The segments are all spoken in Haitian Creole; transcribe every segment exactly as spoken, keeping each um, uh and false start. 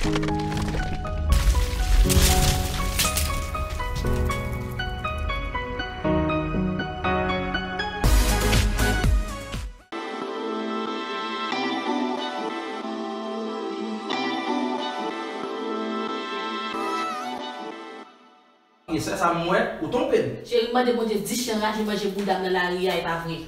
E sè sa m wè, ou twonpe m. Cheri, m mande Bondye dis chen raje manje bouda m nan lari a, e pa vre.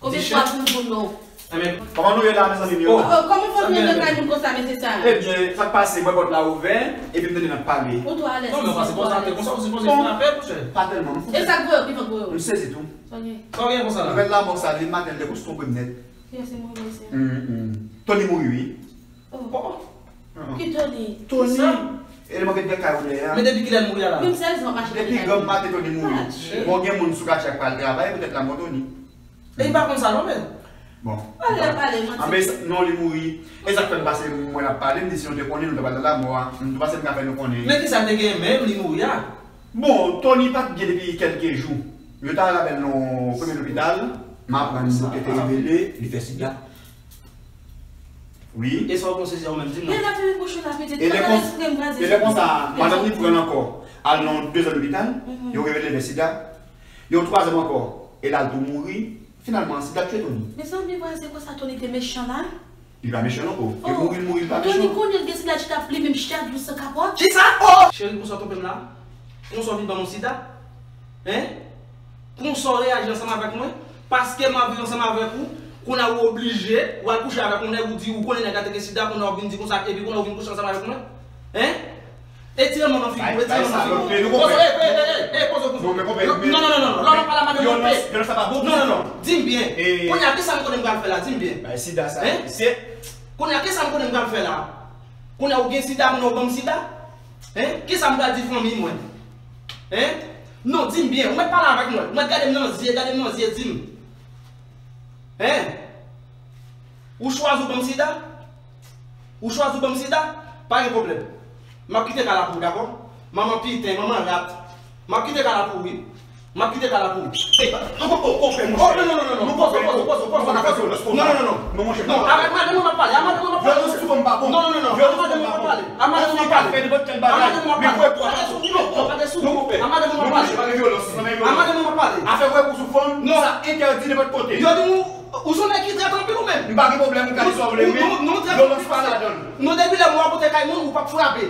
Konbyen fwa pou m di w non? Kòman nou ye la, mezanmi m yo? Oh, kòman fò w nan kay moun konsa, mesye sa? Ebyen, sa k pase, m wè pòt la ouvè, epi m tande n ap pale. Ou twò alèz. Non, men w pa sipoze antre konsa, ou sipoze frape, monchè. Pa tèlman, m fou. E sa k voye w, ki fòk voye w? M sezi tou. Sa w gen? Sa w gen konsa la? Nouvèl lanmò sa, li maten, li te konn twonpe m nèt. Kiyès ki mouri, mesye? Tony mouri, wi. Oh. Ki Tony? Tony. E li manke de kay ou dèyè a. Men depi kilè l mouri a la? Menm sèz an mache. Depi granm maten Tony mouri. Bon, gen moun sou katye a k pral travay, poutèt lanmò Tony. E li pa konn sa non, men. Bon. Ale, ale, manti. Anben, non, li mouri. E sa k fè m pase, mwen ap pale, m di si nou te konnen, nou ta pral nan lanmò a. M tou pase m ka fè nou konnen. Men kisa te gen menm, li mouri a? Bon, Tony pa t byen depi kèlke jou. Yo t al avè l nan premye lopital, m aprann doktè te revele li fè sida. Wi. E sa w panse se ou menm, di m non. Men la fè men kòchon la pete. E lè konsa, madanm li pran l ankò, al nan de zòn lopital, yo revele l fè sida. Yon twazyèm ankò, e l al tou mouri. Finalman, sida tye Tony. Mezanmi, vwazen, konsa Tony te mechan la? Li pa mechan non, oh. Li mouri, li mouri, li pa mechan. Tony konnen l gen sida, chita ap li menm chita dous san kapòt. Kisa? Oh! Cheri, konsa w twonpe m la? Konsa w vin ban m yon sida? Hein? Konsa w reyaji ansanm avèk mwen? Paske m ap viv ansanm avèk ou, kounye a ou oblije, w al kouche avèk yon nèg, ou di ou konnen nèg la te gen sida, kounye a w vin di konsa, epi kounye a w vin kouche ansanm avèk mwen? Hein? Etire men w nan figi m, etire men w nan figi m. Poze, e, e, e, e, poze w konsa. Non, non, non, non, non. Lè w ap pale a madanm mwen, pe. Non, non, non. Di m byen. Kounye a, kisa m konnen m pral fè la? Di m byen. Hein? Kounye a, kisa m konnen m pral fè la? Kounye a, ou gen sida, kounye a, ou ban m sida? Hein? Kisa m pral di fanmi mwen? Hein? Non, di m byen. Ou mèt pale avèk mwen. Ou mèt gade m nan zye, gade m nan zye, di m. Hein? Ou chwazi ou ban m sida? Ou chwazi ou ban m sida? Pa gen pwoblèm. M ap kite kay la pou ou, dakò? Manman piten, manman rat. M ap kite kay la pou ou, wi. M ap kite kay la pou ou. Ey, pa, ou, ou, ou fè, monchè. Oh, non, non, non, non, non. Poze, poze, poze, poze. Non, non, non, non. Non, non, non, non. Non, monchè, non, avèk madanm mwen m ap pale. A madanm mwen m ap pale. Vyolans sou fanm pa bon. Non, non, non, non. Avèk madanm mwen m ap pale. A madanm mwen m ap pale. Fè nenpòt kèl bagay. A madanm mwen m ap pale. Pale sou mwen. Pale sou mwen. A madanm mwen m ap pale. Non, monchè, pa gen vyolans. A madanm mwen m ap pale. Afè vwè pou sou fanm, sa entèdi nenpòt kote. Yo di nou, ou se yon nèg ki trèt anpil ou menm. M pa gen pwoblèm, ou ka di sa w vle, men vyolans pa ladan l. Nou depi lè mwen rakonte kay moun, ou p ap frape.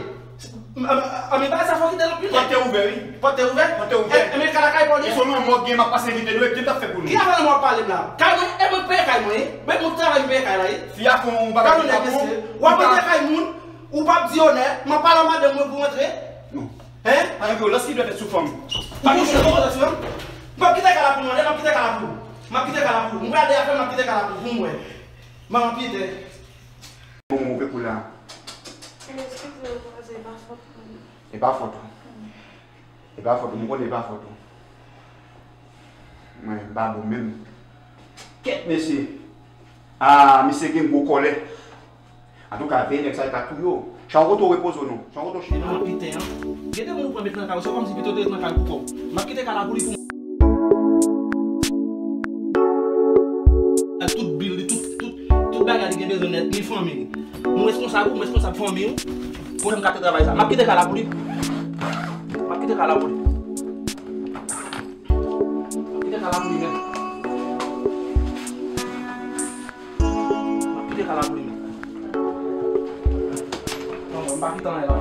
Anben, bagay sa fò kite l anpil. Pòt te ouvè, wi. Pòt te ouvè? Pòt te ouvè. E, e men kay la kay pa w li ye? E sèlman mò gen, m ap pase envite nou, epi m t ap fè pou nou. Ki afè nan mò w ap pale m la? Kay mwen, e mwen k peye kay mwen, wi. Mwen, mwen k travay, m peye kay la, wi. Fi a fè yon bagay ki pa bon. W ap antre kay moun, ou p ap di onè, m ap pale a madanm mwen pou rantre. Non. Hein? Pa gen vyolans ki dwe fèt sou fanm. Pa gen vyolans ki dwe fèt sou fanm? M ap kite kay la pou nou, m ap kite kay la pou ou. M ap kite kay la pou ou. M pral de afè, m ap kite kay la pou ou, pou m wè. Manman piten. Bon, move kou la. Eskize m, vwazen, e pa fòt mwen. E pa fòt ou. E pa fòt ou, m konnen e pa fòt ou. Mwen, m pa bon menm. Kèt, mesye. Ah, misye gen gwo kòlè. Antouka, veye nèg sa, li ka touye w. Chan kote w repoze w non. Chan kote w chita. Manman piten an. Gen de moun ou pran met nan kay ou, se kòmsi pito te ret nan kay ou pou kò w. M ap kite kay la pou li pou mwen. Tout bil li, tout, tout, tout bagay li gen bezwen nèt, li fanmi li. M responsab ou, m responsab fanmi ou. Pou mwen m ka te travay sa. M ap kite kay la pou li. M ap kite kay la pou li. M ap kite kay la pou li menm. M ap kite kay la pou li menm. Non, non, m pa kite anyen la.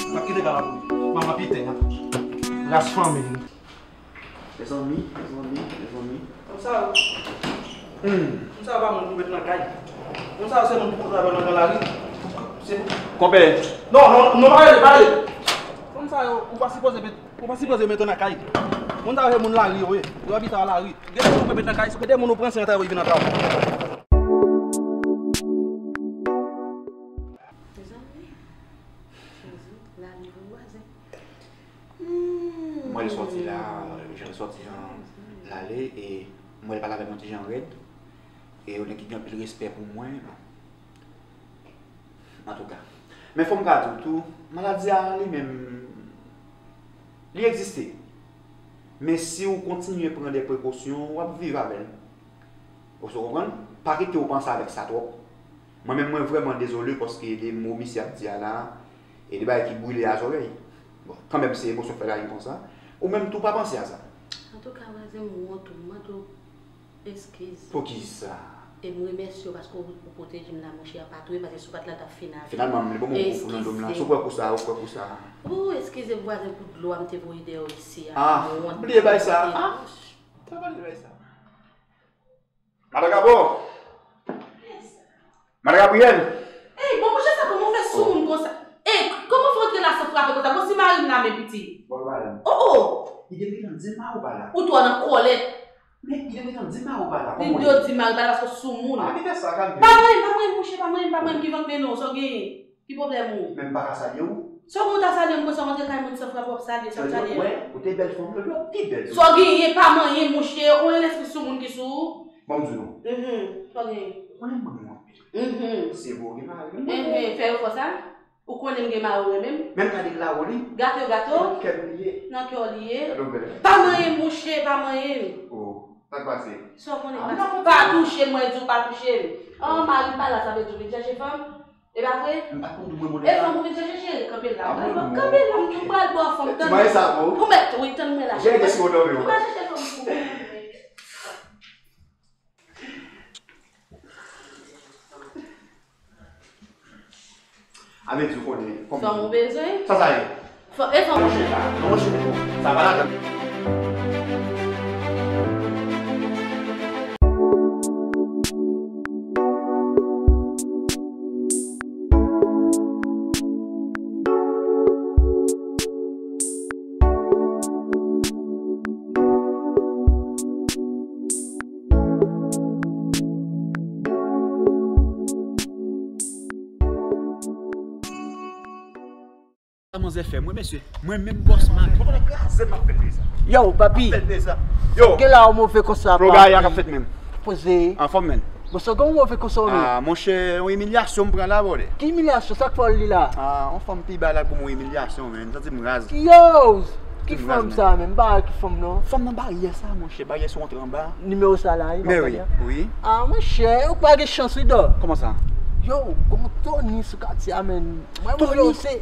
M ap kite kay la pou li. Manman piten an. Ras fanmi li. Mezanmi, mezanmi, mezanmi. Konsa yo. Hmm. Konsa yo pa moun pou met nan kay. Konsa yo se moun pou konn travay nan, nan lari. Se pou... Konpè. Non, non, non, pa rele, pa rele. Konsa yo, ou pa sipoze met, ou pa sipoze met nan kay. Konsa yo se moun lari yo ye. Yo abite a lari. Gen de moun ou pran sen travay, vin nan travay. Mezanmi. Jezi, lari vwazen. Hmm. M wè l sòti la, jan l sòti an, l ale, e m wè l pale avè m yon ti jan rèd, e yon nèg ki gen anpil respè pou mwen. Antouka. Men fò m ka di w tou, maladi a li menm, li egziste. Men si w kontinye pran de prekosyon, w ap viv avè l. Ou konprann? Pa kite w panse avèk sa twòp. Mwen menm, mwen vrèman dezole paske de mo misye ap di a la, e de bagay ki brile a zòrèy. Bon, kanmenm, se emosyon k fè l aji konsa. Ou menm tou, pa panse a sa. Antouka, vwazen, m wont ou, m mande w eskiz. Poukisa? E m remèsye w paske w pwoteje m la, monchè, a pa tou, paske si w pa t la, l t ap fin avè m. Finalman, m li bon, mwen kou pou nan do m la. Si w pran kou sa, ou pran kou sa. Ou eskize m, vwazen, pou dlo a m te voye dèyè w isi a. Ah, bliye bay sa. Ah, ta pale de bay sa. Madan Gabo! Madan Gabriyèl! Ey, bon, monchè, sa kòman w fè sou moun konsa? Ey, kòman w fè antre la san frape konsa? Bon, si mari m la, men piti. Bon, madanm. Oh, oh! Li te gentan di m a ou pa la. Ou twò nan kòlèt. Men, li te gentan di m a ou pa la. Li te di mari pa la paske w sou moun. Ah, ki fè sa, kalme. Pa manyen, pa manyen, monchè, pa manyen, pa manyen, ki vant mennen w, sa w genyen? Ki pwoblèm ou? Men m pa ka salye w. Sa w gen w ta salye m konsa, w antre kay moun san frape w ap salye, sa w salye? Wè, ou te bèl fanm, lòt yo pi bèl. Sa w genyen, pa manyen, monchè, ou gen lespri sou moun ki sou ou? Bon, m di nou. Mhm, sa w genyen? Ou konnen m renmen w anpil. Mhm. Se vre ou gen mari, men. Mhm, fè yo fè sa? Ou konnen m gen mari, ou renmen m? Men m ka deklare w li. Gate w, gate w. Nan kè m li ye. Nan kè w li ye. Gade yon bèl. Pa manyen m, monchè, pa manyen m. Oh, sa k pase? Sa w konnen k pase? Pa touche m, mwen di w pa touche m. An, mari m pa la, sa vle di w vin chèche fanm? E pa vre? M pa t konn tou mwen mande la. E fanm ou vin chèche, cheri, kanpe la. Kanpe la, m tou pral ba w fanm, tann mwen. Ou mèt, wi, tann mwen la. Jere si w dòmi w. Ou pa chèche fanm pou mwen. A vle di w konnen fanm ou bezwen? Sa sa ye? Fò, e fò. Monchè, sa, monchè, sa pa ladan. Sa manzè fè mwen, mesye. Mwen menm, Boss Mac. Mwen konn kraze m ap fè l de sa. Yo, papi. Ap fè l de sa. Yo. Gen la ou move konsa, papi. Ploga a k ap fèt menm. Poze. Anfòm, menn. Bon, sa gen ou move konsa ou menm? Ah, monchè, yon imilyasyon m pran la, brother. Ki imilyasyon? Sa k fè w li la? Ah, yon fanm pi ba la pou mwen, imilyasyon, menn. Santi m raz. Yo! Ki fanm sa menm? M pa wè ki fanm non. Fanm nan baryè sa, monchè. Baryè sou antre anba. Nimewo sa la, wi. Men wi, wi. Ah, monchè, ou pa gen chans, wi, dò. Kòman sa? Yo, gon Tony sou katye a, menn. Mwen, mwen, yo, se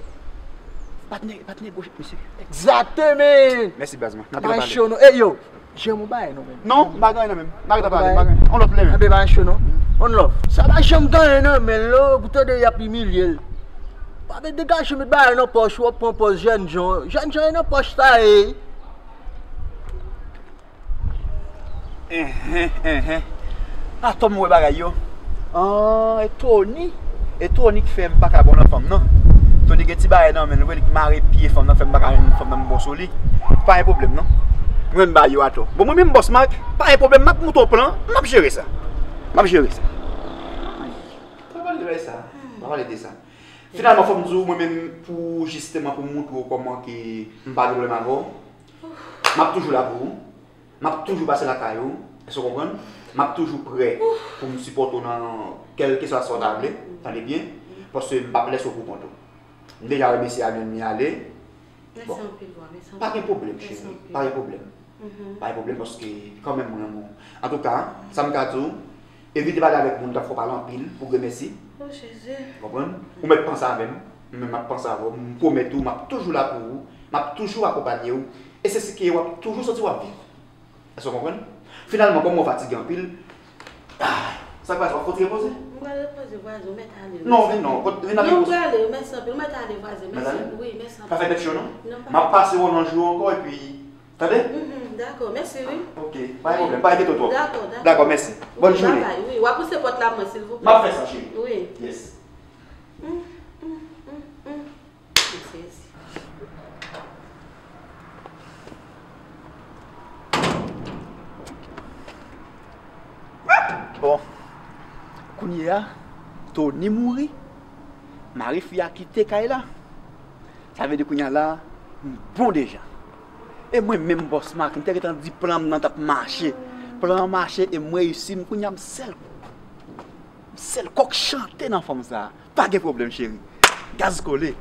Patnè, patnè gwo chèf, mesye. Egzakteman! Mèsi, baz, mwen. N ap repale. Cho non. Ey, yo, jwenn yon bagay non, menm. Non, m pa gen anyen nan men m. N arete pale, m pa gen anyen. On lòt lè, menm. Anben, pa cho non. On love. Sa pa janm gen anyen nan men l, non, pou tande y ap imilye l. Pa vle degaje w, met bagay nan pòch ou, w ap pran pòz jènjan. Jènjan e nan pòch sa ye. Enhen, enhen. Atò m wè bagay yo. An, e Tony. E Tony k fè m pa ka bon nan fanm nan. Tony gen ti bagay nan men l, vre, li k mare pye fanm nan, fè m pa ka jwenn fanm nan m bon sou li. Pa gen pwoblèm non. Mwen m ba yo atò. Bon, mwen menm Boss Mac, pa gen pwoblèm, m ap monte yon plan, m ap jere sa. M ap jere sa. Pa pale de sa. Pa pale de sa. Finalman, fò m di w, mwen menm, pou jisteman pou m montre w kòman ke m pa gen pwoblèm avè w, m ap toujou la pou ou. M ap toujou pase lakay ou. Èske w konprann? M ap toujou prè pou m sipòte w nan kèlkeswa sa w ta vle. Tande byen. Paske m p ap lèse w pou kont ou. M deja remèsye Alin, li ale. Mèsi anpil, bro. Mèsi anpil. Pa gen pwoblèm, cheri. Pa gen pwoblèm. Pa gen pwoblèm paske kanmenm mwen renmen w. Antouka, sa m ka di w, evite pale avèk moun k ap fè w pale anpil pou remèsye. O Jezi. Konprann? Ou mèt panse avè m, mwen menm m ap panse avè w. M pwomèt ou, m ap toujou la pou ou, m ap toujou akonpanye w. E se si ke w ap toujou santi w ap viv. Èske w konprann? Finalman, kòm ou fatige anpil, ah, sa k pase, w ap fouti repoze? M pral repoze, vwazen, ou mèt ale. Non, vin non, vin avèk nou. Non, m prale, mèsi anpil, ou mèt ale, vwazen, mèsi. Wi, mèsi anpil. Pa fè tèt cho non. M ap pase wè w nan jou ankò, epi, tande? Mhm, dakò, mèsi wi. Ok, pa gen pwoblèm, pa enkyete w twòp. Dakò, dakò. Dakò, mèsi. Bòn jounen. Babay, wi, w ap pouse pòt la pou mwen, silvouplè. M ap fè sa, cheri. Wi. Yes. Bon, kounye a, Tony mouri, mari fi a kite kay la. Sa vle di kounye a la, m bon deja. E mwen menm, Boss Mac, m te gentan di plan m nan t ap mache. Plan an mache e m reyisi, m kounye a m sèl. M sèl kòk chante nan fanm sa. Pa gen pwoblèm, cheri. Gaz kole.